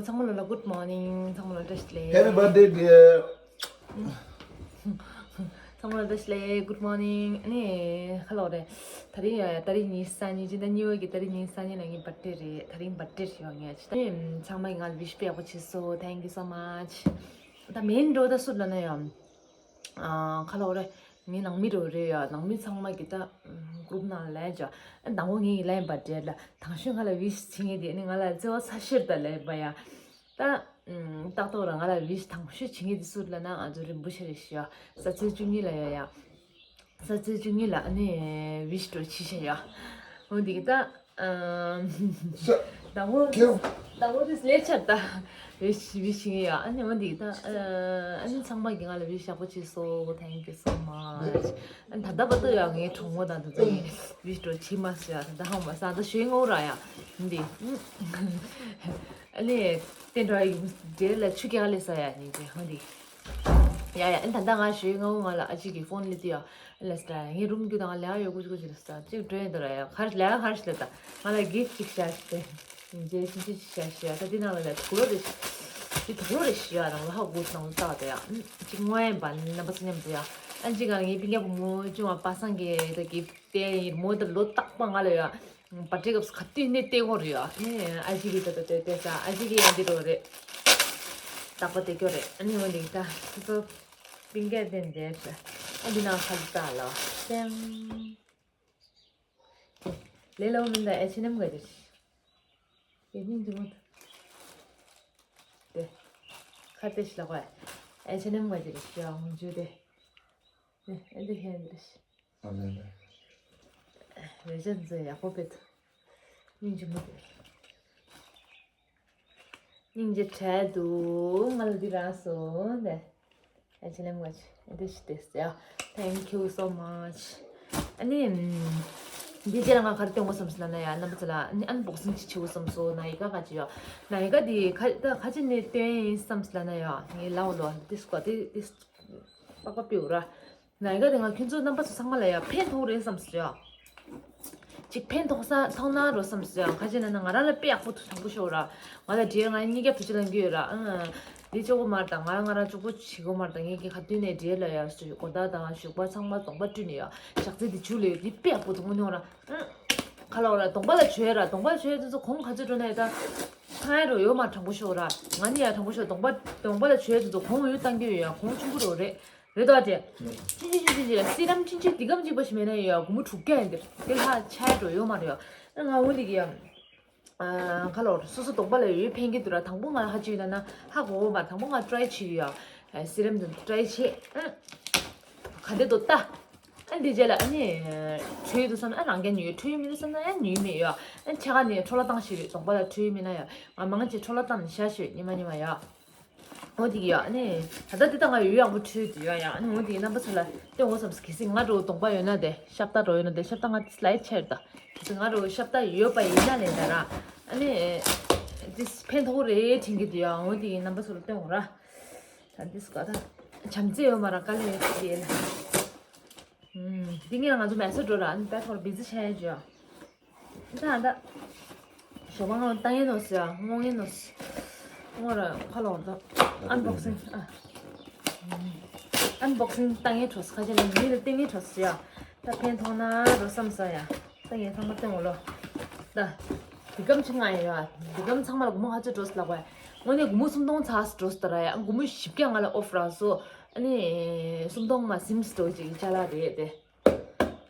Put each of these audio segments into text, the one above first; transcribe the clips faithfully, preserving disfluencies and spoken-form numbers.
ཚང་མ་ལ་good morning. ཚང་མ་ལ་བཀྲ་ཤིས་བདེ་ལེགས། Happy birthday, dear. ཚང་མ་ལ་བཀྲ་ཤིས་བདེ་ལེགས། Good morning. ཨ་ནི་ཁ་ལོ་རེད། ད་རིང་ཡ་ད་རིང་ཉིན་སང་ཉིན་སྤྱི་ཟླ་གཉིས་པ་གི་ད་རིང་ཉིན་སང་ཉིན་ལ་ངའི་birthday རེད། ད་རིང་birthday རེད་ཡ། ངས་ཅི་ད་ཚང་མ་ང་ལ་wish དཔེ་ཡག་པོ་བྱས་སོང་། Thank you so much. ད་main འགྲོ་ད་སུ་ལ་ན་ཡ། ཨ་ཁ་ལོ་རེད། ངའི་ནང་མི་རོ་རེད་ཡ། ནང་མི་ཚང་མ་གི་ད་group ནང་ལ་ཡ། ཨ་དང་པོ་ངའི་ལན་པ་འདྲེ་ལ་དང་ཤོས་ང་ལ་wish བྱེད་ངེས་དེ་ནི་ང་ལ་བརྩེ་བ་ཚ་ཤེར་ད་ལན་པ་ཡ། ད་ཏག་ཏག་ར་ང་ལ་wish དང་ཤོས་བྱེད་ངེས་དེ་སུ་ལ་ན་ཨ་ཚོ་རིན་པོ་ཆེ་རེད་ཤི་ཡ། ས་ཚེ་བཅུ་གཉིས་ལ་ཡ་ཡ། ས་ཚེ་བཅུ་གཉིས་ལ་ཨ་ནི་wish འགྲོ་ཆི་ཤ་ཡ། འོ་འདི་གི་ད། ཨམ། ཤ། དང་པོ། ཁྱེད། དང་པོ་དེ་ལས་ཆར་ད། wish wish ཡིན་ཡ། ཨ་ནི་འོ་འདི་གི་ད། ཨ་ནི་ཚང་མ་གི་ང་ལ་wish ཡག་པོ་བྱས་སོང་། Thank you so much. ཨ་ནི་ད་ལྟ་བར་དུ་ཡ་ངའི་གྲོགས་མོ་དང་དེ་ཚོ་ངས་wish འགྲོ་བྱས་མ་སོང་ཡ། ད་ལྟ་ཧང་མ་ས་ད་ཞོའི་ངོ་ར་ཡ། འདི། ཨ་ནི་དེ་འདྲ་ཡི་འདྲེ་ལ་ཆུ་རྐྱལ་ལས་ས་ཡ་ནི་དེ་ཧང་འདི། ཡ་ཡ། ཨ་ནི་ད་ལྟ་ང་ཞོའི་ངོ་ང་ལ་ཨ་ཅིག་གི་phone ལས་དུ་ཡ། ལས་ད་ངའི་རུམ་རྒྱུ་དང་ལས་ཡོད་གུ་གུ་ཅི་ལས་ད་ཅིག་འགྲོ་ཡིན་དུ་ར་ཡ། ཁར་ལས་ཁར་ཞིག་ལས་ད་ང་ལ་gift ཅིག་བཞག་ཞིག་སྟེ། ཡིན་ཅེ་ཤིན་ཅི་ཞིག་བཞག་ཞིག་ཡ། ད་དེ་ནང་ལ་ལས་དུག་ལོག་རེ་ཞིག་དེ་དུག་ལོག་རེ་ཞིག་ཡ། རང་ལ་ཧ་གོ་སྣང་ལྟ་བ་ད་ཡ། ཅིག་དངོས་ཡན་པ་རྣམ་པ་ཚོ་མཉམ་དུ་ཡ། ཨ་ཅིག་ག་ངའི་སྤུན་ཀྱག་བུ་མོ་ཅུང་བ་པ་སངས་ཀྱི་ད་gift དེ་ཡིན་མོ་ད་ལོ་རྟག་པ་ང་ལ་ཡ། པར་ཊི་སྐབས་སུ་ག་དུས་ནས་བལྟས་ཡོད་རེད་ཡ། ཨ་ནི་ཨ་ཅིག་གིས་ད་ལྟ་བལྟས་བལྟས་ས་ཨ་ཅིག་གིས་ཡང་འདི་འགྲོ་རེད། རྟག་པ་བལྟས་ཡོད་རེད། ཨ་ནི་འོ་འདི་ད་སོ་སོ་སྤུན་ཀྱག་དེ་འདྲ་རེད། ཨ་འདི་ནང་ཁ་ལ་ལྟ་ལ་སེམས། ལེ་ལོ་མིན་ད་ཨེ་ཆི་ནམ་ག་རེད། ཡེ་སྙིང་རྗེ་མོ། དེ། ཁ་ཏེ་ཤི་ལ་གོ་ཨེ་ཆི་ནམ་ག་རེད་ཤི་ཡ་འོང་རྒྱུ་དེ། ཨེ་འདི་ཧེ་འདི་རེད། ཨ་མེན། རེ་ཅན་ཛེ་ཡག་པོ་བེད། སྙིང་རྗེ་མོ་དེ། སྙིང་རྗེ་བྲལ་འདུག་ང་ལ་འདི་རག་སོང་ནས། ཨེ་ཅི་ལེམ་ག་ཅི་ཨེ་འདི་ཞིག་དེ་ཟེར། Thank you so much. ཨ་ནི། འདི་རྗེས་ལ་ང་ག་རེ་སྟོན་དགོས་བསམ་སོང་ལབ་ན་ཡ། རྣམ་པ་ཚོ་ལ་ཨ་ནི་unboxing ཅིག་བྱེད་དགོས་བསམ་སོང་། ན་ཡི་ཀ་ག་ཅི་ཡོད། ན་ཡི་ཀ་འདི་ཁ་ད་ཁ་ཅིག་ནས་སྟོན་ཡིན་བསམ་སོང་ལབ་ན་ཡ། ངའི་ལའོ་ལོ་འདི་སྐོར་འདི་འདི་པགས་པ་པིའུ་ར། ན་ཡི་ཀ་དེ་ང་ཁྱོད་ཚོ་རྣམ་པ་ཚོ་ཚང་མ་ལ་ཡ་ཕན་ཐོགས་རེད་བསམ་སོང་ཡ། ཅིག་ཕན་ཐོགས་ས་ཐོགས་ན་རོ་བསམ་སོང་ཡ། ཁ་ཅིག་ན་ན་ང་རང་ལ་དཔེ་ཡག་པོ་ཐུག་དྲང་པོ་ཤོད་ར། ང་ལ་འདྲིས་ང་གཉིས་ཀ་བུ་ཅི་ལ་འགྱུར་ཡོད་ར། ཨང་། འདི་ཅོག་པོ་མར་དང་ང་རང་ང་རང་ཅོག་པོ་བྱེད་དགོས་མར་དང་ངེད་ཀྱི་ཁ་དུས་ནས་འདྲིས་ལ་ཡ་སུ་གོ་ད་དང་ཞུགས་པ་ཚང་མ་གདོང་པ་བཀྲུས་ནས་ཡ་ཞག་ཚི་འདི་ཆུ་ལས་འདི་དཔེ་ཡག་པོ་ཐུག་མོ་ནི་ཡོང་ར། ཨང་། ཁ་ལོ་ར་གདོང་པ་ལ་བྱོས་ར། གདོང་པ་ལ་བྱོས་དུས་ཚོ་གོང་ག་ཚོད་འགྲོ་ན་ཡ་ད། ཚང་ཡ་རོ་ཡོད་མ་དྲང་པོ་ཤོད་ར། ང་ནི་ཡ་དྲང་པོ་ཤོད་གདོང་པ་གདོང་པ་ལ་བྱོས་དུས་ཚོ་གོང་ཡོད་བཏང་གི་ཡོད་ཡ་གོང་ཆུང་པོ་རོ་རེད། རེད་དོ་ཨ་ཅེ། ཅི་ཅི་ཅི་ཅི་ཅི་སི་རམ་ཅི་ཅི་འདི་གམ་ཅིག་པ་ཞིག་མེད་ན་ཡོད་ཡ་སྒོར་མོ་དྲུག་བརྒྱ་ཡིན་འདིར་དེ་ལྷག་ཆ་ཡ་འགྲོ་ཡོད་མ་རེད་ཡ། ང་འོ་འདི་གི་ཡ། ཁ་ལོ་སོ་སོ་གདོང་པ་ལ་ཡོད་ཕན་གི་འདུག་ར། དང་པོ་ང་ཧ་ཅི་ཡོད་ན་ན་ཧ་གོ་གོ་མ། དང་པོ་ང་ཊ་རའི་བྱེད་ཡོད་ཡ། སི་རམ་དང་ཊ་རའི་བྱེད། ག་འདི་འདུག་ལྟ། ཨ་འདི་རྗེས་ལ་ཨ་ནི། འཕྲོད་ཡོད་འདུག་བསམ་ན་ཨ་རང་རྒྱ་ཉོས་ཡོད། འཕྲོད་ཡོད་མི་འདུག་བསམ་ན་ཨ་ཉོས་མེད་ཡོད། ཨ་ཆ་ག་ནས་འཕྲོ་བརླག་བཏང་ཞིག་རེད། གདོང་པ་ལ་འཕྲོད་ཡོད་མེད་ན་ཡ། ང་མང་ཆེ་འཕྲོ་བརླག་བཏང་ནས་བཞག་ཞིག་རེད་ཉི་མ་ཉི་མ་ཡ། འོ་དེ་གི་ཡ་ཨ་ནི། ད་ལྟ་འདི་ལྟ་ང་ཡོད་ཡག་པོ་འཕྲོད་དུ་ཡོད་ཡ། ཨ་ནི་འོ་དེ་གི་རྣམ་པ་ཚོ་ལ་སྟོན་འོ་བསམ་སོང་། གལ་སྲིད་ང་རོ་གདོང་པ་ཡོད་ན་དེ་ཤ་སྟག་རོ་ཡོད་ན་དེ་ཤ་སྟག་ང་སི་ལའེ་ཌི་ཆེར་ད། གལ་སྲིད་ང་རོ་ཤ་སྟག་ཡོད་པ་ཡིན་ན་ལས་ད་ར། ཨ་ནི། དེ་ཕན་ཐོགས་རེད་དྲན་གི་འདུག་ཡ། འོ་དེ་གི་རྣམ་པ་ཚོ་ལ་སྟོན་འོ་ར། ད་འདི་སྐོར་ད། བྱམས་བརྩེ་ཡོད་མ་ར་དཀའ་ལས་ཡོད་དེ་ལ། ཨུམ། འདི་ངས་ང་ཚོ་མེ་སོར་འགྲོ་ར་ཨ་ནི་པད་ཐོར་བི་ཛི་ཆ་ཡ་ཇོ། ད་ད། ཞོགས་པ་ང་ལྟ་ངན་ནོ་སི་ཨ་སྔོ་ངན་ནོ་སི། སྔོ་ར་ཁ་ལོ་ད། ཨན་བོག་སིང་ཨ། ཨན་བོག་སིང་ལྟ་ངན་འཕྲོ་སི་ཁ་ཅན་ལ་མི་ལ་ལྟ་ངན་འཕྲོ་སི་ཡ། ད་ཕན་ཐོགས་ན་རོ་བསམ་ས་ཡ། ད་ངས་ཚང་མ་སྟོན་འོ་ལོ། ད། འདི་གམ་ཆི་ང་ཡ། འདི་གམ་ཚང་མ་ལ་སྒོར་མོ་ཧ་ཅི་འགྲོ་སི་ལ་གོ་ཡ། དངོས་གནས་སྒོར་མོ་སུམ་སྟོང་ཚ་སི་འགྲོ་སི་ད་ར་ཡ། སྒོར་མོ་བཞི་བརྒྱ་ང་ལ་ཨོ་ཕ་རག་སོ། ཨ་ནི། སུམ་སྟོང་མ་སིམ་སི་འགྲོ་ཅིག་ཅ་ལག་རེད་དེ།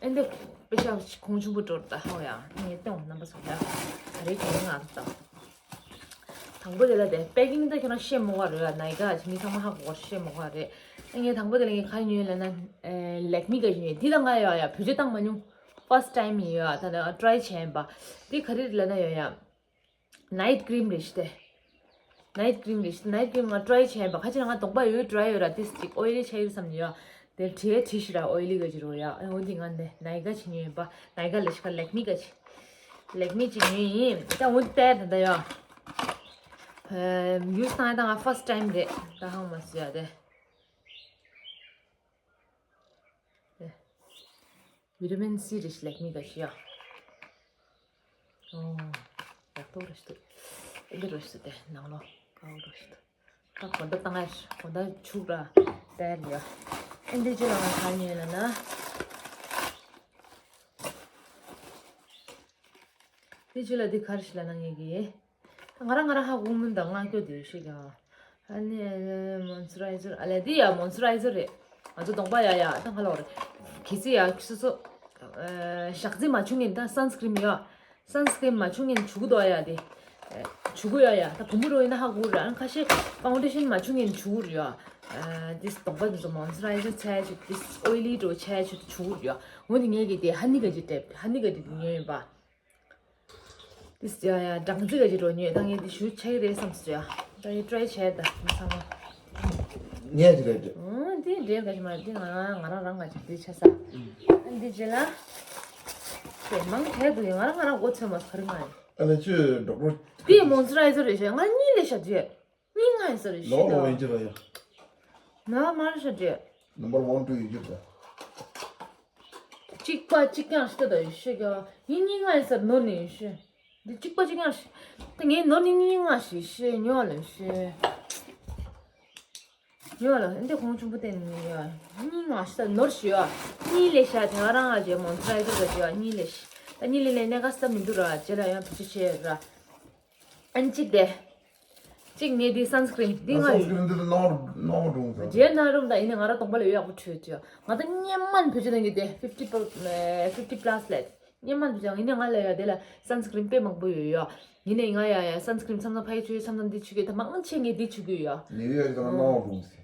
ཨེ་འདི་པེ་ཤ་གོང་ཆུང་པོ་འགྲོ་ད་ཧོ་ཡ། ངས་སྟོན་རྣམ་པ་ཚོ་ཡ། ག་རེ་གོང་ང་ད། དང་པོ་དེ་ལ་དེ་པེ་ཀིང་ད་ཁྱོད་རང་ཤེས་མོ་ག་རེད་ཡ། ན་ཡི་ཀ་ཅི་མི་ཚང་མ་ཧ་གོ་ག་ཤེས་མོ་ག་རེད། ཨེ་ངས་དང་པོ་དེ་ལ་ངས་ག་རེ་ཉོས་ལབ་ན། ལེག་མི་ག་ཉོས། འདི་ད་ང་ཡ་ཡ་བེད་སྤྱོད་བཏང་མ་མྱོང་། ཕར་སི་ཊི་ཊའིམ་ཡིན་ཡ། ད་ནི་ཊ་རའི་བྱས་ཡིན་པ། འདི་ག་རེ་རེད་ལབ་ན་ཡ་ཡ། ནའིཊ་ཀི་རིམ་རེད་ཤི་དེ། ནའིཊ་ཀི་རིམ་རེད་ཤི། ནའིཊ་ཀི་རིམ་ང་ཊ་རའི་བྱས་ཡིན་པ། ཁ་ཅིག་ང་གདོང་པ་ཡོད་ཌ་རའི་ཡོད་ར། ཏིས་ཅིག་ཨོའི་ལི་ཆགས་ཡོད་བསམ་ནི་ཡོད། དེ་བྲིས་བྲིས་ཤི་ར་ཨོའི་ལི་ག་ཅི་རོ་ཡ། ཨ་འོ་འདི་ང་ནས་ན་ཡི་ཀ་ཅི་ཉོས་ཡིན་པ། ན་ཡི་ཀ་ལ་ཤི་ཁ་ལེག་མི་ག་ཅི། ལེག་མི་ཅི་ཉོས་ཡིན། ད་འོ་འདི་ལྟ་ད་ད་ཡ། ཡུ་སི་བཏང་ཡ་ད་ང་ཕར་སི་ཊི་ཊའིམ་རེད། ད་ཧང་མ་སི་ཡ་དེ། བི་ཊ་མིན་སི་རེད་ཤི་ལེག་མི་ག་ཤི་ཡ། ཨོ། ཡག་པོ་རེད་ཤི་འདུག་ཨེ་འདི་རེད་ཤི་དེ་ནང་ལོ། ཨའོ་རོ་ཤི་ད། ད་གོ་ད་བཏང་ཨ་གོ་ད་ཆུག་ར་དེར་ཡ། ཨེ་འདི་ཅི་ལ་ང་ཁ་ཉེ་ལ་ན། འདི་ཅི་ལ་འདི་གར་ཤི་ལ་ན་ངེ་གི། ད་ང་རང་ང་རང་ཧ་གོ་མིན་ད་ང་སྐྱོ་དེ་ཤི་ག་ཨ་ནི་མོན་སི་ར་ཡི་ཛར་ཨ་ལེ་འདི་ཡ་མོན་སི་ར་ཡི་ཛར་རེད། ང་ཚོ་གདོང་པ་ཡ་ཡ་ད་ང་ལོག་རེད། གི་སི་ཡ་སོ་སོ། ཞག་རྩི་མ་བྱུང་ངིན་ད་སན་སི་ཀྲིམ་ཡ། སན་སི་ཀྲིམ་མ་བྱུང་ངིན་བྱུག་དོ་ཡ་དེ། བྱུག་ཡ་ཡ་ད་བུ་མོ་རོ་ཡིན་ན་ཧ་གོ་ར་ཁ་ཤས་ཕའུན་ཌེ་ཤན་མ་བྱུང་ངིན་བྱུག་ར་ཡ། དེ་གདོང་པ་དེ་ཚོ་མོན་སི་ར་ཡི་ཛར་ཚ་ཆུ་དེ་ཨོ་ཡི་ལི་འགྲོ་ཚ་ཆུ་བྱུག་ར་ཡ། འོ་དེ་ངས་གི་དེ་ཧ་ནི་ག་ཅི་ཏྲེབ་ཧ་ནི་ག་དེ་དེ་ཉོས་ཡིན་པ། དེ་ཡ་ཡ་སྦྲང་རྩི་ག་ཅི་འགྲོ་ཉོས་ད་ངས་དེ་ཞུ་ཆ་གི་རེད་བསམ་སོང་ཡ། ད་ངས་ཀྲའི་བྱས་ད་མི་ཚང་མ། ངས་དེ་རེད་དྲན། འོ་དེ་འདྲའི་ག་ཅི་མ་རེད་དེ་ང་ང་རང་རང་ག་ཅི་དེ་ཆ་ས། ཨ་འདི་རྗེས་ལ། དེ་མང་དྲགས་འདུག་ཡ་ང་རང་ང་རང་མགོ་ཚོས་མ་ག་རེ་ང་ཡིན། ཨ་ལེ་ཁྱོད་ཌོག་ཊར། དེ་མོན་སི་ར་ཡི་ཛར་རེད་ཤག་ང་གཉིས་ལས་ཤག་དེ། གཉིས་ང་ཡིན་ས་རེད་ཤི་ལོ་ད། ལོ་ཡིན་གྱི་ར་ཡ། ན་མར་ཤ་དྲེ། Number one two ཡིན་གྱི་ར། གཅིག་པ་གཅིག་རྐྱང་ཤི་ད་ཡོད་ཤི་ག་ཡིན་གཉིས་ང་ཡིན་ས་ནོར་ནི་ཡོད་ཤི། འདི་གཅིག་པ་གཅིག་རྐྱང་ཤི། ད་ངའི་ནོར་ནི་གཉིས་ང་ཤི་ཤི་ཉོ་ལ་ཤི། ཉོ་ལ་འདི་གོང་ཆུང་པོ་བསྟན་ནི་ཡ། གཉིས་ང་ཤི་ད་ནོར་ཤི་ཡ། གཉིས་ལས་ཤ་དེ་ག་རང་ང་རྗེ་མོན་སི་ར་ཡི་ཛར་ག་ཅི་ཡ་གཉིས་ལས་ཤི། ད་གཉིས་ལས་ལས་གནས་ཀ་ས་མི་འདུག་ར་རྗེ་ལ་ཡང་བུ་ཆེ་ཆེ་ར། ཨན་གཅིག་དེ། གཅིག་ངས་འདི་སན་སི་ཀྲིན་འདི་ང་སན་སི་ཀྲིན་འདི་ནོར་ནོར་འགྲོ་ས། རྗེས་ན་རུམ་དང་ཡིན་ནའི་ང་རང་གདོང་པ་ལ་ཡོད་ཡག་པོ་བྲོས་ཀྱི་ང་ད་སྔན་མ་ནས་བེད་སྤྱོད་གཏོང་གི་དེ་fifty plus fifty plus ལས་སྔན་མ་ནས་བེད་སྤྱོད་ཡིན་ནའི་ང་ལ་ཡ་དེ་ལ་སན་སི་ཀྲིན་དཔེ་མང་པོ་ཡོད་ཡ། ཡིན་ནའི་ང་ཡ་ཡ་སན་སི་ཀྲིན་མཚམས་མཚམས་ཕ་གི་བྱུག་ཡོད་མཚམས་མཚམས་འདི་བྱུག་གི་ད་མང་ཆེ་ངས་འདི་བྱུག་གི་ཡོད་ཡ། ནི་ཡོད་ཡ་ད་ནོར་འགྲོ་ས།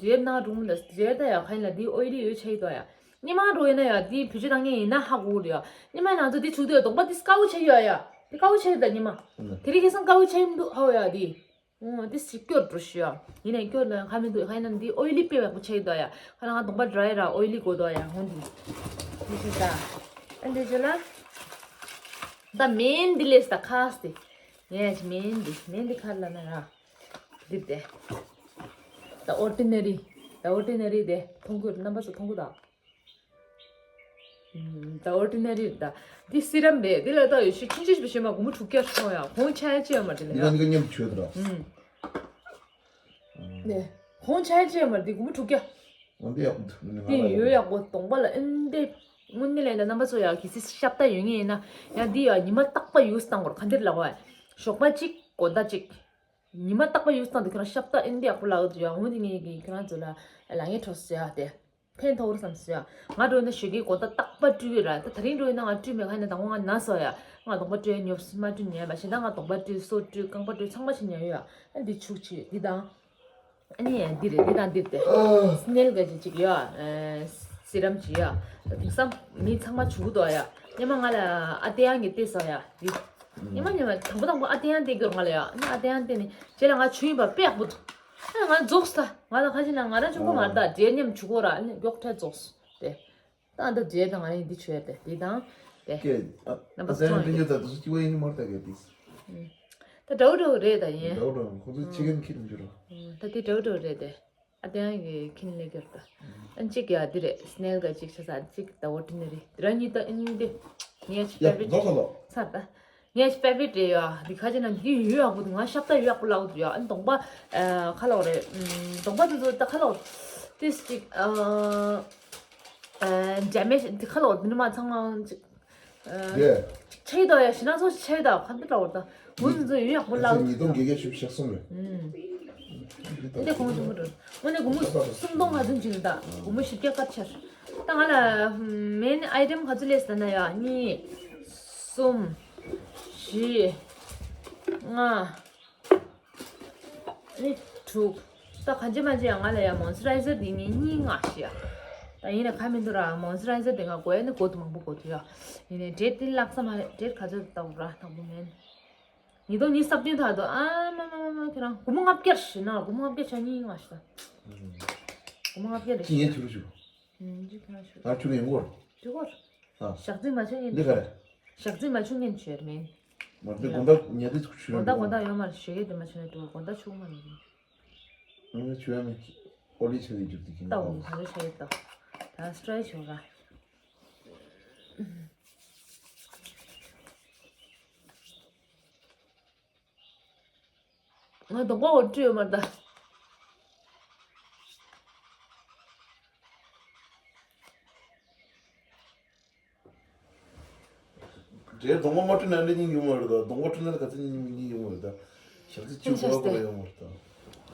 རྗེས་ན་རུམ་ལ་རྗེས་ད་ཡ་ཁ་ཡིན་ལ་འདི་ཨོ་ཡི་ལི་ཡོད་ཆ་ཡི་དོ་ཡ། ཉི་མ་འགྲོ་ཡིན་ན་ཡ་འདི་བེད་སྤྱོད་བཏང་མཁན་ཡིན་ན་ཧ་གོ་གི་རེད་ཡ། ཉི་མ་ང་ཚོ་འདི་བྱུག་དུས་གདོང་པ་འདི་དཀར་པོ་ཆགས་ཡོད་ཡ། འདི་དཀར་པོ་ཆགས་ཡོད་ད་ཉི་མ། དེ་རིང་ཁ་སང་དཀར་པོ་ཆགས་ཡིན་འདུག་ཧ་གོ་ཡ་འདི། འོ་འདི་སི་སྐྱོར་འགྲོ་ཤི་ཡ། ཡིན་ནའི་སྐྱོར་ལ་ཁ་མི་འདུག་ཁ་ཡིན་ན་འདི་ཨོ་ཡི་ལི་དཔེ་ཡག་པོ་ཆགས་ཡོད་ཡ། ཁ་ལ་ང་གདོང་པ་ཌ་རའི་ར་ཨོ་ཡི་ལི་གོ་དོ་ཡ་འོ་འདི། འདི་ཤི་ད། ཨ་འདི་བྱོས་ལ། ད་མེན་འདི་ལས་ད་ཁ་སྟེ། ངས་མེན་འདི་མེན་འདི་ཁ་ལ་ན་ར། འདི་དེ། ད་ཨོར་ཌི་ནེ་རི། ད་ཨོར་ཌི་ནེ་རི་དེ་མཐོང་གི་རྣམ་པ་ཚོ་མཐོང་གི་ད། ད་ཨོར་ཌི་ནེ་རི་ད། འདི་སི་རམ་རེད་འདི་ལ་ད་ཡོད་ཤི་ཆུང་ཆུང་ཞིག་བྱེད་མ་སྒོར་མོ་དྲུག་བརྒྱ་སོང་ཡ་གོང་ཆ་ཡ་ཅི་ཡོད་མ་དྲི་ལ་ཡ། ཡང་ཉམས་ཆོད་དྲ། ཨུམ། ནས་གོང་ཆ་ཡ་ཅི་ཡོད་མ་དྲི་སྒོར་མོ་དྲུག་བརྒྱ། འོན་ཏེ་ཡག་པོ་འདུག་ནི་ང་དེ་ལ་ཡོད་ཡག་པོ་གདོང་པ་ལ་ཨེ་འདི། དངོས་གནས་ལས་ད་རྣམ་པ་ཚོ་ཡ་གི་སི་ཤ་པ་ད་ཡོད་ངེས་ཡིན་ན་ཡང་འདི་ཡ་ཉི་མ་རྟག་པ་ཡུས་བཏང་དགོས་ག་འདིར་ལ་བ། ཞོགས་པ་གཅིག་དགོང་དག་གཅིག་ཉི་མ་རྟག་པ་ཡུས་བཏང་དུས་ཁྱོད་རང་ཤ་པ་ད་ཨེ་འདི་ཡག་པོ་ལག་ཡོད་ཡ་འོན་ཏེ་ངས་གི་ཁྱོད་རང་ཚོ་ལ་ལ་ངས་གྲོགས་སུ་ཡ་དེ། ཕན་ཐོགས་རེད་བསམ་སོང་ཡ། ང་འགྲོ་ཡིན་ན་ཞོགས་ཀའི་དགོང་དག་རྟག་པ་སྤྲུལ་ཡོད་ར། ད་དེ་རིང་འགྲོ་ཡིན་ན་ང་སྤྲུལ་མེད་ག་ཡིན་ན་དང་པོ་ང་ན་སོ་ཡ། ང་གདོང་པ་སྤྲུལ་ཉོབ་མ་སྤྲུལ་ཉལ་བ་གཞན་དག་ང་གདོང་པ་སྤྲུལ་སོ་སྤྲུལ་རྐང་པ་སྤྲུལ་ཚང་མ་ཞིག་ཉལ་ཡོད་ཡ། ཨ་འདི་ཆུག་ཆི་འདི་དང་། ཨ་ནི་འདི་རེད་འདི་དང་འདི་རེད་དེ། སི་ནེལ་ག་ཅིག་ཅིག་ཡོད་ཡ། སི་རམ་ཅིག་ཡོད་ཡ། དེང་སང་མི་ཚང་མ་བྱུག་འདུག་ཡ། སྔོན་མ་ང་ལ་ཨ་ཏེ་ཡང་གིས་བལྟས་སོང་ཡ་འདི། སྔོན་མ་སྔོན་མ་དང་པོ་དང་པོ་ཨ་ཏེ་ཡང་བལྟས་གི་ང་ལ་ཡ། ཨ་ནི་ཨ་ཏེ་ཡང་བལྟས་ནི་རྗེས་ལ་ང་བྱུག་ཡིན་པ་དཔེ་ཡག་པོ་འདུག་ཨ་ང་རྫོགས་ས། ང་ལ་ཁ་ཅིག་ན་ང་རང་ཆུང་པོ་མ་རེད་ད་འབྲས་མཉམ་བྱུག་གོ་ར། ཨ་ནི་མགྱོགས་ཁྲལ་རྫོགས་སོང་དེ། ད་ཨ་ད་འབྲས་དང་ང་རང་འདི་བྱོས་དེ་འདི་དང་དེ། ཀེ་ཨ་རྣམ་པ་ཨ་ཚང་ཡང་ཡིན། ད་དུ་སུ་སྐྱིད་པོ་ཡིན་མ་རེད་ད་ཀེ་དིས། ད་འདྲ་བོ་འདྲ་བོ་རེད་ད་ཡིན། འདྲ་བོ་འདྲ་བོ་ཁོ་ཚོ་ཕྱི་རྒྱལ་ཁྱེར་འགྱུར་རོ། ད་དེ་འདྲ་བོ་འདྲ་བོ་རེད་དེ། ཨ་དེ་ཡང་གི་ཁྱིམ་ལས་ཀྱི་རེད་ད། ཨ་གཅིག་ཡ་འདི་རེད་སི་ནེལ་ག་གཅིག་ཆ་ས་གཅིག་ད་ཨོར་ཌི་ནེ་རི་དེ་ར་གཉིས་ད་ཨ་ནི་འདི། ངས་ཆི་ཡ་ཕེ་ཝ་རིཊ་རྫོགས་ས་ལོ། ས་ད། ངས་ཕེ་ཝ་རིཊ་རེད་ཡ། འདི་ཁ་ཅིག་ན་འདི་ཡོད་ཡག་པོ་འདུག་ང་ཤ་པ་ད་ཡོད་ཡག་པོ་ལག་འདུག་ཡ། ཨ་ནི་གདོང་པ་ཨ་ཁ་ལོག་རེད། ཨམ་གདོང་པ་དེ་ཚོ་ད་ཁ་ལོག་ཏིས་ཅིག་ཨ་ཨ་ཌེ་མེ་ཇི་འདི་ཁ་ལོག་འདི་ནི་མ་ཚང་མ་ཅིག་ཨ་ཡེ། ཆེ་དོ་ཡ་ཞི་ན་ཚོ་ཆེ་ད་ག་འདི་ལ་འོར་ད་ངོ་འདི་ཚོ་ཡོད་ཡག་པོ་ལག་ཉིས་སྟོང་བརྒྱད་བརྒྱ་བཞི་བཅུ་ཞེ་གསུམ་རེད། ཨུམ། འདི་གོང་ཆེན་པོ་འགྲོ། དངོས་གནས་སྒོར་མོ་སུམ་སྟོང་ང་ཚོ་འཇིག་ད་སྒོར་མོ་བཞི་བརྒྱ་ཀ་ཆར། ད་ང་ལ་མེན་ཨའི་ཊེམ་ག་ཚོད་སླེབས་ཟེར་ན་ཡ་གཉིས། གསུམ། བཞི། ལྔ། ཨ་ནི་དྲུག་ད་གང་ཅི་མ་ཅི་ཡང་ང་ལ་ཡང་མོན་སི་ཊུ་རའི་ཛར་འདི་ངས་གཉིས་མངགས་ཤི་ཡ། ད་ཡིན་ན་ཁ་མི་འདུག་ར་མོན་སི་ཊུ་རའི་ཛར་འདི་ང་དགོས་ནི་དགོས་དུ་མང་པོ་དགོས་དུ་ཡ། ཡིན་ནའི་འབྲས་འདི་ལག་ས་མ་རེད་འབྲས་ག་ཚོད་ལྟ་བུ་ར་དང་པོ་མེན། ཉིས་སྟོང་ཉི་ཤུ་རྩ་བདུན་ཐག་ཏུ་ཨ་མ་མ་མ་མ་ཁྱེད་རང་སྒོར་མོ་ལྔ་བརྒྱ་ཞི་ན་སྒོར་མོ་ལྔ་བརྒྱ་ཆ་གཉིས་མངགས་ཤི་ད། སྒོར་མོ་ལྔ་བརྒྱ་རེད་ཅི་ཡིན་ཤི་ད། ཐུག་རུ་ཞུ། ཨུམ་ཅི་ཁྱེད་རང་ཞུ། ང་ཆུ་ཡིན་སྐོར། ཅི་སྐོར། ཨ། ཞག་རྩི་མ་བྱུང་ཡིན། འདི་ག་རེད། ཞག་རྩི་མ་བྱུང་ངན་ཆོད་མིན། མ་འདི་དགོང་དག་ཉལ་དུས་ཆུ་དགོང་དག་དགོང་དག་ཡོད་མ་རེད་ཞོགས་ཀས་དེ་མ་བྱུང་ན་འགྲོ་དགོང་དག་ཆུ་མ་རེད། ང་ཆུ་ཡ་མེད། ཨོ་ལི་ཆ་གི་རྒྱུག་དེ་ཁྱིམ་ལྟ་འོ་ག་རེ་ཆ་ཡོད་ད། ད་སི་ཊྲེ་ཆི་བྱུང་ར། ང་གདོང་པ་འོ་བཀྲུས་ཡོད་མ་རེད་ད། འདྲེར་གདོང་པ་མ་བཀྲུས་ན་འདྲེ་སྙིང་རྗེ་མ་རེད་ད། གདོང་པ་བཀྲུས་ན་ག་ཚོད་སྙིང་རྗེ་མ་རེད་ད། ཞག་ཚི་བཅུ་གོ་ལ་གོ་ལ་ཡོང་མ་རེད་ད།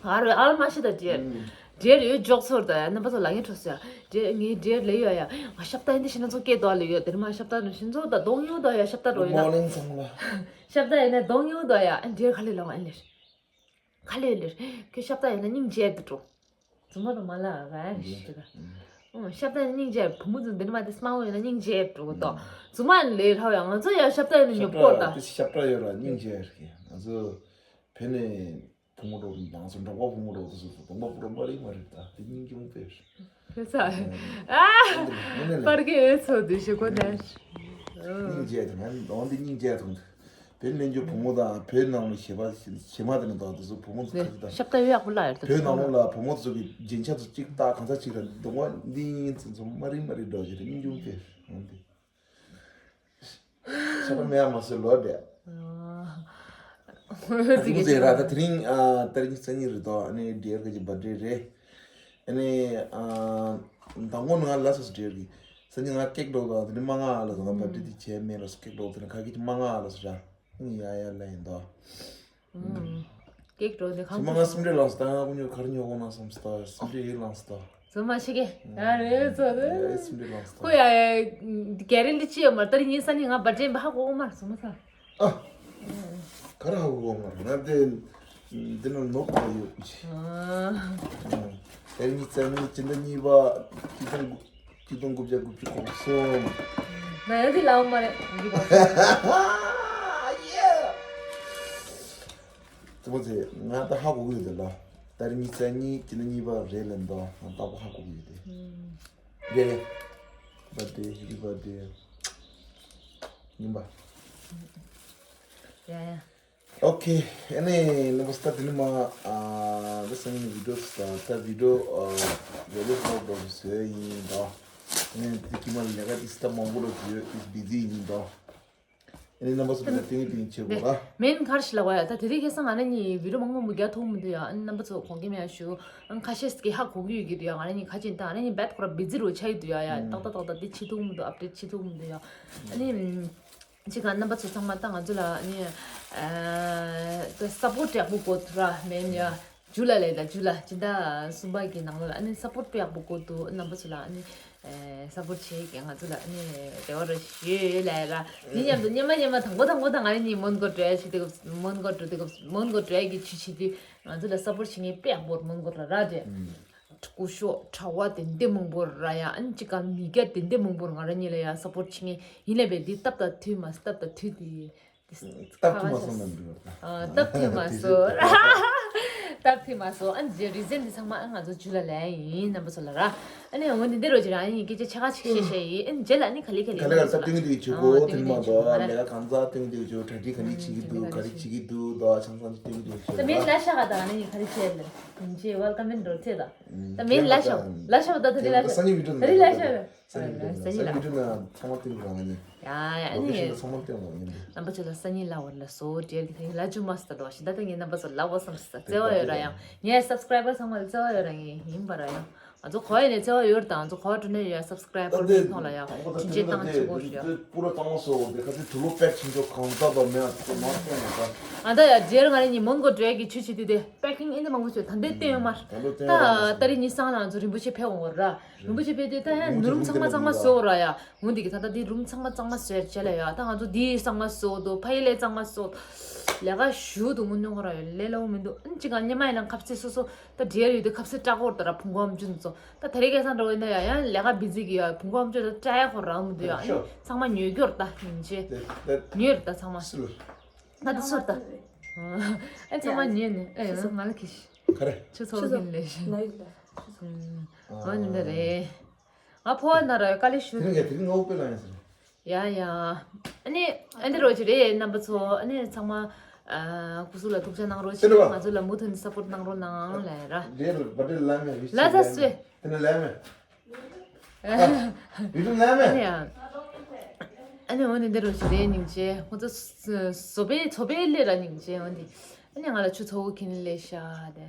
ཨ་རོ་ཨ་ལ་མ་ཤི་ད་འདྲེར། ཨུམ། འདྲེར་ཡོད་འཇོག་ཚོར་ད་རྣམ་པ་ཚོ་ལ་ངས་འཕྲོ་ཟེར། འདྲེར་ངའི་འདྲེར་ལས་ཡོད་ཡ། ང་ཤབ་ད་ཡིན་དེ་ཤི་ན་ཚོ་སྐད་དོ་ལས་ཡོད་དེར་མ་ཤབ་ད་ནུ་ཤི་ཚོ་ད་གདོང་ཡོད་དོ་ཡ་ཤབ་ད་རོ་ཡིན་ན། མོར་ནིང་ཚང་མ། ཤབ་ད་ཡིན་ན་གདོང་ཡོད་དོ་ཡ་འདྲེར་ཁ་ལས་ལ་ཨ་ལེར། ཁ་ལས་ལེར། ཁྱོད་ཤབ་ད་ཡིན་ན་སྙིང་རྗེ་དུ་འགྲོ། རྫུན་མ་རུ་མ་ལ་ར་ཤི་ད། ཨོ་ཤབ་ད་ཡིན་ན་སྙིང་རྗེ་བུ་མོ་ཚོ་འདི་ནི་མ་དེ་སྨྲ་བོ་ཡིན་ན་སྙིང་རྗེ་འགྲོ་གི་དོ། རྫུན་མ་ལས་ར་ཡང་ང་ཚོ་ཡང་ཤབ་ད་ཡིན་ན་ཉོབ་གོ་ད། ཤབ་ད་ཡོད་ར་སྙིང་རྗེ་ར་ཤི། ང་ཚོ་བོད་ནས་བུ་མོ་འགྲོ་ནང་སོ་འབྲོག་པ་བུ་མོ་འགྲོ་དུ་སོ་སོ་གདོང་པ་བུ་ར་མ་རིག་མ་རིག་ད་དེ་སྙིང་རྗེ་མོ་དཔེ་རེད། ཕེ་ས། ཨ། ཨ་ནི་ལ། པར་གི་ཨེ་ཚོ་དུ་ཞིག་གོ་ནས། སྙིང་རྗེ་དང་ང་འོན་ཏེ་སྙིང་རྗེ་དང་། བོད་ལེན་རྒྱུ་བུ་མོ་དང་བོད་ནང་ལ་བྱེད་པ་བྱེད་མ་དེ་ནི་དང་དེ་ཚོ་བུ་མོ་ཚོ་ག་ཚོད་དང་ཤབ་ད་ཡོད་ཡག་པོ་ལ་ཡོད་དེ་བོད་ནང་ལོགས་ལ་བུ་མོ་ཚོ་གི་རྒྱན་ཆ་ཚོ་གཅིག་ལྟ་གང་ཚ་གཅིག་དང་གདོང་པ་འདི་ཡིན་ཚོ་ཚོ་མ་རིག་མ་རིག་འགྲོ་རྒྱུ་རེད་སྙིང་རྗེ་དཔེ་འོན་ཏེ། ཤ་པ་མེ་ཡ་མ་སེ་ལོ་དེ། ཨ་ཙི་གེ་ཟེར་ར་ད་དེ་རིང་ཨ་ཏ་རིག་གཉིས་རྩ་གཉིས་རེད་དོ། ཨ་ནི་ཌི་ཨར་གི་བར་ཌེ་རེད། ཨ་ནི་ཨ་མདང་དགོང་ང་ལ་སོ་སོ་ཌི་ཨར་གི་སང་ཉིན་ང་ཀེག་འགྲོ་དོ། དེ་ནི་མ་ང་ལ་སོ་ང་བར་ཌེ་དེ་བྱས་མེད་ལ་སོ་ཀེག་འགྲོ་དེ་ནི་ཁ་གི་མ་ང་ལ་སོ་ར་ཡ་ཡ་ལ་ཡིན་དོ། ཀེག་འགྲོ་དེ་ཁ་ཁྱིམ་མ་ང་སིམ་འདྲེ་ལངས་སོ་ད་ང་ཀུ་ཉོ་གར་ཉོ་གོ་ན་སམ་སོ་ད་སིམ་འདྲེ་ཡིག་ལངས་སོ་ད། ཚོད་མ་ཤེས་གི་ཡ་རེད་ཚོ་དེ། ཡ་སིམ་འདྲེ་ལངས་སོ་ཁོ་ད། ཡ་ཡ་གེ་རེན་ཊི་ཅི་ཡོད་མ་རེད། ད་རིང་ཉིན་སང་ཉིན་ང་བར་ཌེ་ཡིན་པ་ཧ་གོ་གོ་མ་རེད་ཚོད་མ་ཚ། ཨ། ག་རེ་ཧ་གོ་གོ་མ་རེད་ང་དེ་འདི་ན་ནོར་བ་ཡོད་ཀྱི། ཨ། ད་རིང་ཉིན་སང་ཉིན་སྤྱི་ཟླ་གཉིས་པ་སྤྱི་ཟླ་དགུ་སྤྱི་ཟླ་དགུ་བརྒྱ་དགུ་བཅུ་གོ་གསུམ། ང་ཡང་དེ་ལའོ་མ་རེད་འདི་གོ་གསུམ། དེ་མོ་ཚེ་ང་ད་ཧ་གོ་གི་ཡོད་དེ་ལ། ད་རིང་ཉིན་སང་ཉིན་སྤྱི་ཟླ་གཉིས་པ་རེད་ལན་དོ་ང་ཏག་པོ་ཧ་གོ་གི་ཡོད་དེ། རེད་རེད། བར་ཌེ་ཧེ་པི་བར་ཌེ། ཉིན་པ། ཡ་ཡ། ཨོ་ཁེ། ཨ་ནི་ནམ་པ་སྟ་དེ་ནི་མ་ཨ་ད་སང་ཉིན་བི་ཌིའོ་སྟ་ད་བི་ཌིའོ་ཨ་རེ་ལེ་ཧོ་ཌོ་ཟེ་ཡིན་ད། ཨ་ནི་དེ་ཀི་མ་ལས་ཀ་དེ་སྟ་མང་པོ་ལ་དུ་ཡོད་དེ་བི་ཛི་ཡིན་ད། ཨ་ནི་ནམ་པ་སྟ་དེ་ཏིང་ཏིང་ཆེ་གོ་ལ། མེན་གར་ཞིག་ལ་བ་ཡ་ད་དེ་རིང་ཁ་སང་ང་ནི་ནི་བི་ཌིའོ་མང་པོ་མི་རྒྱག་ཐུབ་མི་འདུག་ཡ། ཨ་ནི་རྣམ་པ་ཚོ་དགོངས་འགལ་མེད་ཡ་ཞུ། ཨ་ནི་ཁ་ཤས་ཀྱི་ཧ་གོ་གི་ཡོད་ཀྱི་འདུག་ཡ། ང་ནི་ནི་ཁ་ཅིག་ད་ང་ནི་ནི་བེད་ཁོ་ར་བི་ཛི་རུ་ཆ་ཡི་འདུག་ཡ་ཡ། ཏག་ཏག་ཏག་ཏག་དེ་ཆེ་ཐུབ་མི་འདུག་ཨབ་ཌེཊ་ཆེ་ཐུབ་མི་འདུག་ཡ། ཨ་ནི། ཅི་ག་རྣམ་པ་ཚོ་ཚང་མ་ད་ང་ཚོ་ལ་ནི་ཨ་ད་སབ་པོར་ཊི་ཡག་པོ་དགོས་ཐུག་ར་མེན་ཡ། ཇུ་ལ་ལས་ད་ཇུ་ལ་སྤྱི་ཟླ་གསུམ་པ་གི་ནང་ལ་ཨ་ནི་སབ་པོར་ཊི་ཡག་པོ་དགོས་འདུག་རྣམ་པ་ཚོ་ལ་ཨ་ནི་ཨ་སབ་པོར་ཊི་བྱེད་ཀྱི་ང་ཚོ་ལ་ཨ་ནི་རེ་བ་རེ་ཞུ་ལས་ར་དེ་མཉམ་དུ་སྙེ་མ་སྙེ་མ་དང་པོ་དང་པོ་དང་ང་རེ་གཉིས་མོན་གྷོ་འགྲོ་ཡ་བྱེད་དུས་སྐབས་མོན་གྷོ་འགྲོ་དུས་སྐབས་མོན་གྷོ་འགྲོ་ཡ་གི་ཇུ་བྱེད་དུས་ང་ཚོ་ལ་སབ་པོར་ཊི་བྱེད་མཁན་དཔེ་ཡག་པོ་རེད་མོན་གྷོ་ར་ར་དེ། སྐུ་ཞོགས་གྲྭ་བ་དེ་འདྲ་མང་པོ་ར་ཡ། ཨ་ནི་ཅི་ག་མི་སྐྱ་དེ་འདྲ་མང་པོ་ང་རང་གཉིས་ལ་ཡ་སབ་པོར་ཊི་བྱེད་མཁན་ཡིན་ལས་པས་འདི་སྟབས་དང་མཐུན་མ་སྟབས་དང་མཐུན་དེ། སྟབས་མཐུན་མ་སོང་ན་འགྲིག་པ། ཨ་སྟབས་མཐུན་མ་སོང་། སྟབས་མཐུན་མ་སོང་། ཨ་ནི་རི་ཛན་འདི་ཚང་མ་ཨ་ང་ཚོ་ཇུ་ལ་ལ་ཡིན་རྣམ་པ་ཚོ་ལ་ར། ཨ་ནི་འོ་འདི་འདི་རོ་ཅི་ར་ཨ་ནི་སྐད་ཆ་ཆ་ག་ཅིག་བཤད་བཤད་ཡིན། ཨ་ནི་རྗེས་ལ་ཨ་ནི་ག་ལེ་ག་ལེ་ག་ལེ་ག་ལེ་ད་སྟོན་གི་འདུག་ཆུ་གོ་ཨ་དེ་མ་གཏོགས་ལས་ཀ་གང་ཟག་སྟོན་གི་འདུག་ཆུ་ག་རེ་ག་ལེ་བྱེད་ཀྱི་འདུག་ག་རེ་བྱེད་ཀྱི་འདུག་ད་ཆང་ཚང་སྟོན་གི་འདུག་ཆུ་ད་མེད་ལ་ཤ་ག་ད་ཨ་ནི་ག་རེ་བྱེད་ལ་ཡིན་ཅེས་ཝེལ་ཀམ་མེན་རོ་ཚེ་ད། ད་མེད་ལ་ཤ་ལ་ཤ་ད་ད་དེ་ལ་ཤ་ད་རི་ལ་ཤ་ད་རི་ལ་ཤ་ད། སང་ཉིན་སང་ཉིན་ཚང་མ་སྟོན་རང་ཉིན། ཡ་ཡ་ཨ་ནི། ཚང་མ་སྟོན་རང་ཉིན། རྣམ་པ་ཚོ་ལ་སང་ཉིན་ལ་བར་ལ་སོ་བྲེལ་གི་ལ་ཇུ་མ་སྟ་དོ་ཤི་ད་ད་ངའི་རྣམ་པ་ཚོ་ལ་བ་སམ་སྟ་བརྩེ་བ་ཡོད་ར་ཡང་ངའི་སབ་སི་ཀ་རའི་བར་ཚང་མ་ལ་བརྩེ་བ་ཡོད་ར་ངའི་ཡིན་པ་ར་ཡང་ང་ཚོ་གོ་ཡ་ནས་བརྩེ་བ་ཡོད་དང་ང་ཚོ་གོ་བ་འགྲོ་ནས་ཡོད་སབ་སི་ཀ་རའི་བར་མི་མཐོང་ལ་ཡང་ཅིན་ཅེ་བཏང་ཆེ་བོ་ཞུ་ཡ། པུ་ར་གཙང་མ་སོ་དེ་ཁ་ཚི་དུ་ལོ་པེག་ཆིན་ཆོ་གང་ཙམ་པ་མེད་ཁོ་མ་སྟོན་ཡོད་ད། ཨ་ད་ཡ་རྗེར་ང་རེ་ཉིན་མོན་གོ་བྲེལ་གི་ཆུ་ཆི་དུས་དེ། པེ་ཀིང་ཨེ་འདི་མང་པོ་བྱོས་ད་འདི་བསྟན་ཡོད་མ་རེད། ད་ལྟ་བསྟན་ཡོད་རེད། ད་ད་རེས་ཉིན་སང་ལ་ང་ཚོ་རིན་པོ་ཆེ་ཕེབས་འོང་བ་ར། རིན་པོ་ཆེ་ཕེབས་དུས་ད་ཡང་ནུ་རུམ་ཚང་མ་གཙང་མ་བཟོས་འོ་ར་ཡ། འོ་འདི་གི་ད་ལྟ་འདི་རུམ་ཚང་མ་གཙང་མ་བཟོས་བྱས་ལ་ཡ། ད་ང་ཚོ་འདི་གཙང་མ་བཟོ་འདུག་ཕ་ཡི་ལས་གཙང་མ་བཟོ། ལས་ཀ་ཞུ་འདུག་ངུ་ཉོ་ག་ར་ཡོད་ལས་སླ་བོ་མི་འདུག་ཨ་ནི་ཅི་ག་སྙེ་མ་ཡིན་ན་ཁབ་ཚེ་སོ་སོ་ད་འབྲེལ་ཡོད་དུས་ཁབ་ཚེ་སྐྲག་འོར་ད་ར་ཕུང་གོ་ཨམ་ཅུ་ཚོ་ད་ད་རེས་ཁ་སང་འགྲོ་ཡིན་ན་ཡ་ཡང་ལས་ཀ་བི་ཛི་གི་ཡ་ཕུང་གོ་ཨམ་ཅུ་ད་སྐྲག་ཡ་ཁོ་རང་མི་འདུག་ཡ། ཨ་ནི་ཚང་མ་ཉོས་རྒྱུར་ད་ཡིན་ཅེ་ཉོས་རེད་ད་ཚང་མ། ད་དེ་ཚོ་ད། ཨེ་ཚང་མ་ཉོས་ནས་ཨེ་ང་ལ་ཁྱི་ཤི། ག་རེ། ཆུ་ཚོགས་ཀྱི་ལས་ཤི། ང་ཡིན་ད། ཨ་ནི་འདི་རེད། ང་ཕོ་བ་ན་ར་ཡོད་དཀའ་ལས་ཞུ། དེ་རིང་ཡ་དེ་རིང་ངའོ་པེ་ལ་ཡིན་ཟེར། ཡ་ཡ། ཨ་ནི་ཨ་འདི་རོ་ཅི་རེད་རྣམ་པ་ཚོ་ཨ་ནི་ཚང་མ་ཨ་སྐུ་གཟུགས་ལ་ཐུགས་ཅག་གནང་རོགས་ཞེས་ང་ཚོ་ལ་མུ་མཐུད་ནས་སབ་པོར་གནང་རོགས་གནང་ལ་ར། རེད་རེད་བ་དེ་ལ་མེ་རེད། ལ་ས་སུ། དེ་ནི་ལ་མེ། ཡུ་ཊུབ་ལ་མེ། ཨ་ནི་ཡང་། ཨ་ནི་འོ་ནི་འདི་རུ་ཞིག་རེད་སྙིང་རྗེ། ཁོ་ཚོ་བཟོ་པའི་བཟོ་པའི་ལས་ར་སྙིང་རྗེ་འོ་འདི། ཨ་ནི་ང་ལ་ཆུ་ཚོད་དགུ་ཁྱེར་ནས་སླེབས་ཤག་དེ།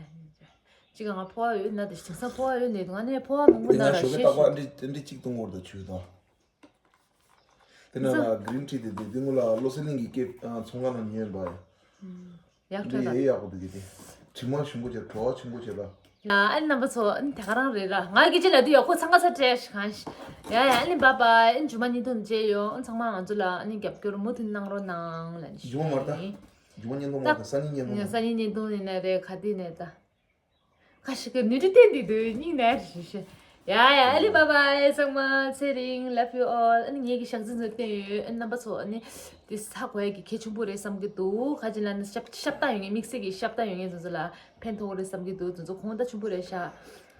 གཅིག་ང་ཕོ་བ་ཡོད་ན་དེ་དེང་སང་ཕོ་བ་ཡོད་ནས་ང་ནི་ཕོ་བ་མང་པོ་དེ་ན་ང་ར་ཞོགས་ཀས་ཤེས་རྟག་པར་ཤེས། འདི་འདི་གཅིག་བཏུང་བར་དུ་ཆུ་དང་། དེ་ན་ལ་གི་རིན་ཊི་དེ་དེ་དེ་ངོ་ལ་བློ་གསལ་གླིང་གི་སྐད་ཚོང་ཁང་ནང་ཉོས་པ་ཡ། ཡག་འདི་ཐོས་ད། ཡེ་ཡག་པོ་འདུག་གི་དེ། དྲི་མ་ཞིམ་པོ་བྱས་བྲོ་བ་ཆེན་པོ་བྱས་ལ། ཡ་ཨ་ནི་རྣམ་པ་ཚོ་ཨ་ནི་དེ་ག་རང་རེད་ར། ང་གི་ཅི་ལ་དུ་ཡག་པོ་འཚང་ཁ་ས་སྤྲད་ཤི་གང་ཤི། ཡ་ཡ་ཨ་ནི་བཱའི་བཱའི། ཨ་ནི་མཇུག་མ་ཉིན་ཐོན་མཇལ་ཡོང་། ཨ་ནི་ཚང་མ་ང་ཚོ་ལ་ཨ་ནི་རྒྱབ་སྐྱོར་མུ་མཐུད་གནང་རོགས་གནང་ལ་ནི་མཇུག་མ་མར་ད། ཞུ། མཇུག་མ་ཉིན་ཐོན་མར་ད་སང་ཉིན་ཉིན་ཐོན་མར་ད། སང་ཉིན་ཉིན་ཐོན་ཡིན་ན་རེད་ག་དུས་ནས་ད། ཁ་ཤས་ཀྱིས་ནུས་ཏིག་བསྟན་འདུག་སྙིང་ནས་རེ་ཞུ། ཡ་ཡ་ཨ་ལི་བཱའི་བཱའི་ཚང་མ་ཚེ་རིང་། Love you all། ཨ་ནི་ངེད་ཀྱི་ཞག་རྩི་ཚོ་བསྟན་ཡོད། ཨ་ནི་རྣམ་པ་ཚོ་ཨ་ནི་དེ་ཧ་གོ་ཡ་གི་གལ་ཆེན་པོ་རེད་བསམ་གྱི་འདུག་ཁ་ཅིག་ལ་ནི་ཤབ་ཤབ་སྟངས་ཡོད་མཁན། དམིགས་བསལ་གྱི་ཤབ་སྟངས་ཡོད་མཁན་ཚོ་ཚོ་ལ་ཕན་ཐོགས་རེད་བསམ་གྱི་འདུག་དེ་ཚོ་གོང་ད་ཆེན་པོ་རེད་ཤག་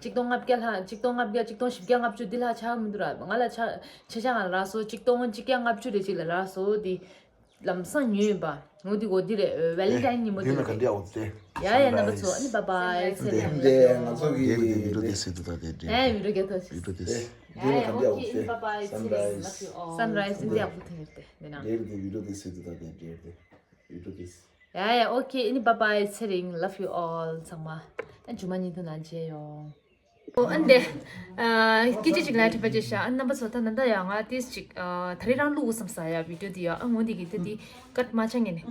གཅིག་སྟོང་ལྔ་བརྒྱ་ལྷག་གཅིག་སྟོང་ལྔ་བརྒྱ། གཅིག་སྟོང་བཞི་བརྒྱ་ལྔ་བཅུ་འདི་ལྷག་ཆགས་མི་འདུག་ར། ང་ལ་ཆ་ཆ་ཆ་ང་ལ་རག་སོང་། གཅིག་སྟོང་གཅིག་བརྒྱ་ལྔ་བཅུ་རེ་གཅིག་ལ་རག་སོང་། འདི་ལམ་སང་ཉོས་ཡིན་པ། ངོ་འདི་གོ་འདི་རེད། ཝེ་ལེན་ཊའིན་ཉིན་མོ་དེ་རེད། ཡ་ཡ་རྣམ་པ་ཚོ་ཨ་ནི་བཱའི་བཱའི། ཚེ་རིང་། འདི་ང་ཚོ་གི་འདི་བི་ཌི་ཡོ་དེ་སུས་བསྡུ་ད་དེ་འདྲ། ཨ་བི་ཌི་ཡོ་ག་ཐོག་ཞིག་བི་ཌི་ཡོ་དེ། ཡ་ཡ་ཨོ་ཁེ་ཨ་ནི་བཱའི་བཱའི། ཚེ་རིང་། Love you all། སན་རའི་ཛི་འདི་ཡག་པོ་ཐོན་ཡོད་དེ་འདི་ན། འདི་བི་ཌི་ཡོ་དེ་སུས་བསྡུ་ད་དེ་འདྲ་དེ་བི་ཌི་ཡོ་དེ། ཡ་ཡ་ཨོ་ཁེ་ཨ་ནི་བཱའི་བཱའི། ཚེ་རིང་། Love you all། ཚང་མ་ཨ་མཇུག་མ་ཉིན་ཐོན་ནང་མཇལ་ཡོང་། ཨོ་ཨ་ནི་དེ། ཨ་སྐད་ཆ་ཅིག་ལབ་འཕྲད་པ་ཅིག་བྱ། ཨ་རྣམ་པ་ཚོ་ད་ད་ལྟ་ཡང་ང་ཏིས་ཅིག་ཨ་ད་རེས་རང་བླུག་བསམ་ས་ཡ་བི་ཌི་ཡོ་འདི་ཡ། ཨ་ངོ་འདི་གི་ད་འདི་ཀཊ་མ་ཆགས་ངེས་ནས་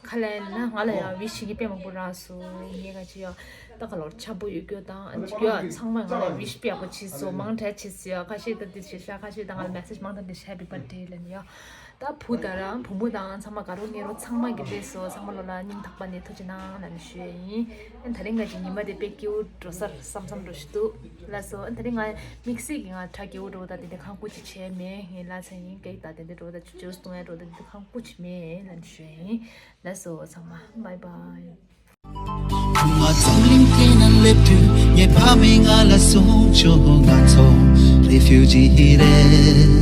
ཁ་ལན་ན་ང་ལ་ཡང་ཝི་ཤི་ངེས་དཔེ་མང་པོ་རག་སོང་། ངས་ག་ཅི་ཡ་ད་ག་ལོར་ཆ་པོ་ཡོད་རྒྱུ་དང་ཨ་ཅིག་ཡ་ཚང་མ་ང་ལ་ཝི་ཤི་དཔེ་ཡག་པོ་བྱས་སོང་། མང་དྲགས་བྱས་སོང་ཡ། ཁ་ཤས་ད་འདི་བྱས་ཤག་ཁ་ཤས་ད་ང་ལ་མེ་སེ་ཇི་མང་དྲགས་འདི་ཤ་བི་པར་ཌེ་ལ་ནི་ཡ། ད་བུ་དང་རང་བུ་མོ་དང་ཚང་མ་དགའ་རོགས་ངན་རོགས་ཚང་མ་གི་བདེ་སོ། ཚང་མ་ལོ་ལ་སྙིང་ཐག་པ་ནས་ཐུགས་རྗེ་གནང་ལབ་ནས་ཞུ་ཡ་ཡིན། ཨ་ད་རིང་ང་ཅིག་ཉི་མ་དེ་དཔེ་སྐྱིད་པོ་འགྲོ་སར་བསམ་བསམ་འགྲོ་ཞིག་འདུག་ལགས་སོ། ཨ་ད་རིང་ང་དམིགས་བསལ་གྱི་ང་གྲ་སྐྱིད་པོ་འགྲོ་ད་དེ་འདྲ་ཁང་བཀུག་ཅིག་བྱས་མེད། ངའི་ལ་ཚ་ཡིན་ཀེག་ད་དེ་འདྲ་འགྲོ་ད་ཅུ་ཅུས་བཏུང་ཡ་འགྲོ་ད་དེ་འདྲ་ཁང་བཀུག་ཅིག་མེད་ལབ་ནས་ཞུ་ཡ་ཡིན། ལགས་སོ་ཚང་མ་བཱའི་བཱའི། བུ་ང་འཛམ་གླིང་སྟེང་ན་སླེབས་དུས་ངའི་ཕ་མས་ང་ལ་གསུངས་བྱུང་། ང་ཚོ་རེ་ཕིའུ་ཇི་རེད།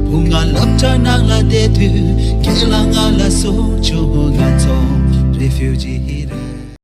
བུ་ང་སློབ་གྲྭ་ནང་ལ་བསྡད་དུས་ཁྱེད་ལ་ང་ལ་གསུངས་བྱུང་། ང་ཚོ་རེ་ཕིའུ་ཇི་རེད།